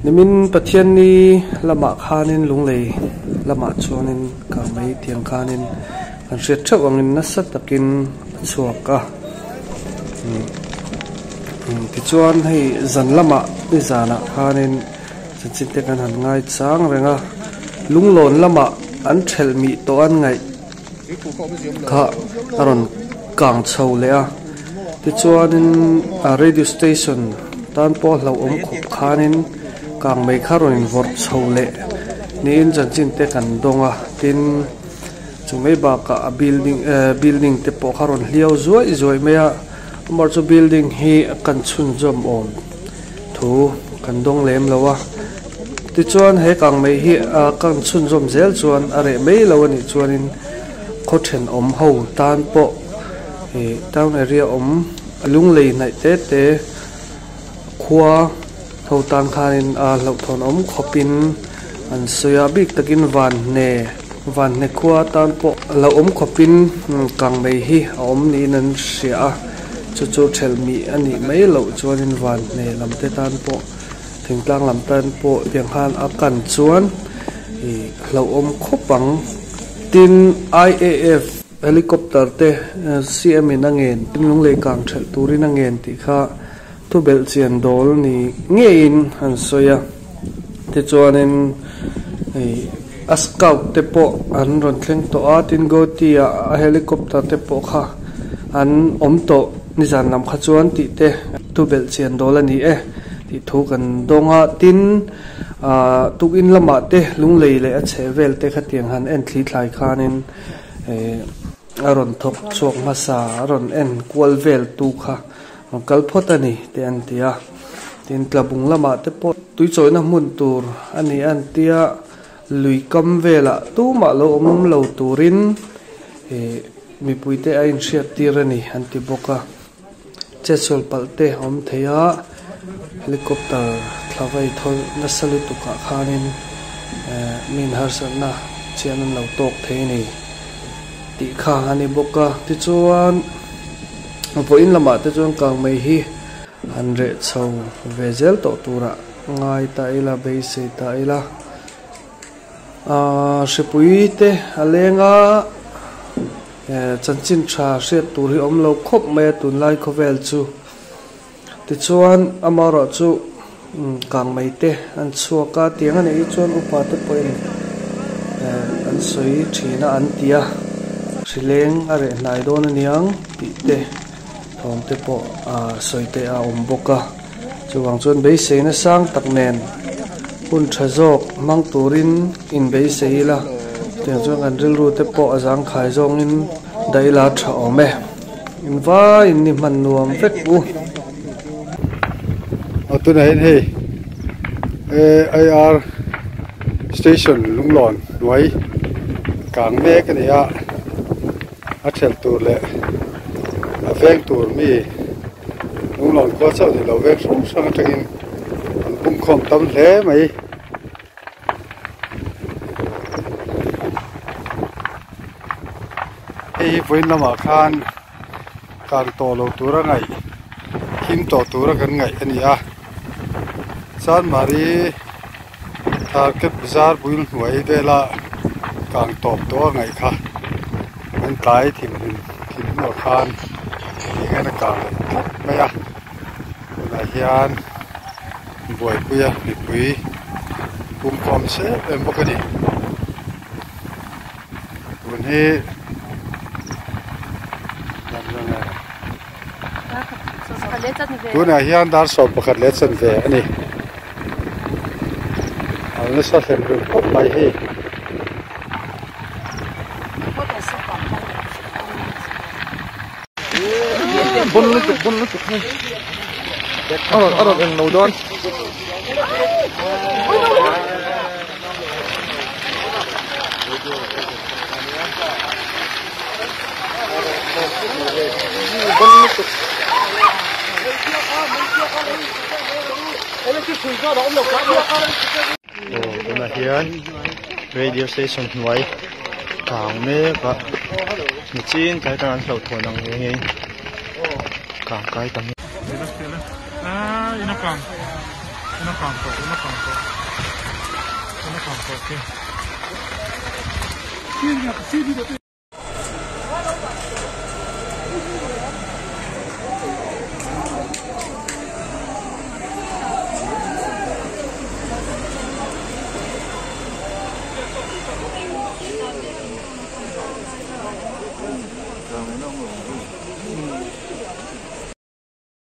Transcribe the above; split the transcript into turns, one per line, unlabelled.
Nimin Pathianni lamah khanin Lunglei lamah chuanin kangmei tiang khanin kan hriat theuh angin nasa takin a chhuak a. Tichuan hei zan lamah nizanah khanin chanchin te kan han ngai chang reng a, lunglawn lamah an thelh mih tawh an ngaih kha a rawn kang chho leh a, tichuanin a radio station tan pawh hlauhawm khawp khanin kang mai kha rawn invawrh chho leh niin chanchin te kan dawng a, tin chu mai bakah a building eh building te pawh kha rawn hliau zuaih zuaih mai a, amaherawhchu building hi a kan chhunzawm awm thu kan dawng lem lo a. Tichuan he kangmei hi a kan chhunzawm zel chuan a reh mai lo a nih chuanin khaw thenawm ho tan pawh ih town area awm lunglei hnaih te te khua ho tan khanin a hlauhthawn awm khawpin an sawi a bik takin vanhne vanhne khua tan pawh hlauhawm khawpin kangmei hi a awm niin an hria a chu chu thelhmih a nih mai loh chuanin vanhne lam te tan pawh. Thingtlang lam tan pawh tiang khan a kan chuan ih hlauhawm khawp ang. Tin, IAF helicopter te CM in a ngen, Lunglei kang thelh turin a ngen tih kha thu belh chian dawl ni ngeiin an sawi a. Tichuanin ih a scout te pawh an rawn thleng tawh a, tin Guwahati ah a helicopter te pawh kha an awm tawh nizan lam kha chuan tih te thu belh chian dawl a ni e. Tih thu kan dawng a, tin ah tukin lamah te lunglei leh a chheh vel te khatiang han en thli thlai khanin eh a rawn thawk chhuak hmasa a rawn en kual vel tu kha rawn kal phawt a ni te an ti a, tin tlabung lamah te pawh tuichawihna hmun tur a ni a an tia lui kam velah tumah lo awm lo turin eh mipui te a inhriat tir a ni an ti bawk a. Chetsual palh te a awm thei a, helicopter thla vai thawl nasa lutuk ah khanin eh mi inharsatna chian an lo tawk thei a ni tih kha a ni bawk a. Tichuan vawiin lamah te chuan kangmei hi han reh chho ve zel tawh turah ngai ta ila beisei ta ila. Ahh hripui te a leng a. Chanchin tha hriat tur hi awm lo khawp mai a tunlai khawvel chu. Tichuan amaherawh chu kangmei te an chhuak a tiang a nih hi chuan upa te pawhin an sawi thin a an ti a, hrileng a reh hnai dawn aniang tih te thawm te pawh sawi te a awm bawk a. Chuvang chuan beiseina sang tak nen hun tha zawk hmang turin inbeisei ila, chutiang chuan kan rilru te pawh a zangkhai zawngin daih ila tha awm e. Invaiin ni hman nuam vek u.
Aw tunah hian hei AIR station lunglawn hnuai kang mek a ni a, a thelh tur leh a veng tur mi Lunglawn khua chauh ni lo veng hrang hrang atangin an pumkhawm tam hle mai. Hei hi vawiin lamah khan kang tawh lo tura ngaih thim tawh tura kan ngaih a ni a Chanmari Tarket bazar bul hnuai vela kang tawp tawh a ngaih kha an tlai thim hlim thim hnuah khan ti hian a kang leh tlat mai a tunah hian buaipuia mipui pumkhawm sep em bawk a ni tun hi tunah hian dar 11 leh chanve a ni. A nasa hlem hlum khawp mai hei.
Bon lutuk bon lutuk hei. A rawn a rawn eng lo dawn. Bon lutuk.
Aw tunah hian radio station hnuai kang mek a nichin tlai atang an hlauhthawn ang nghe nghe in kang kai ta mek.
Tuna kang tawh tuna kang tawh tuna kang tawh khi.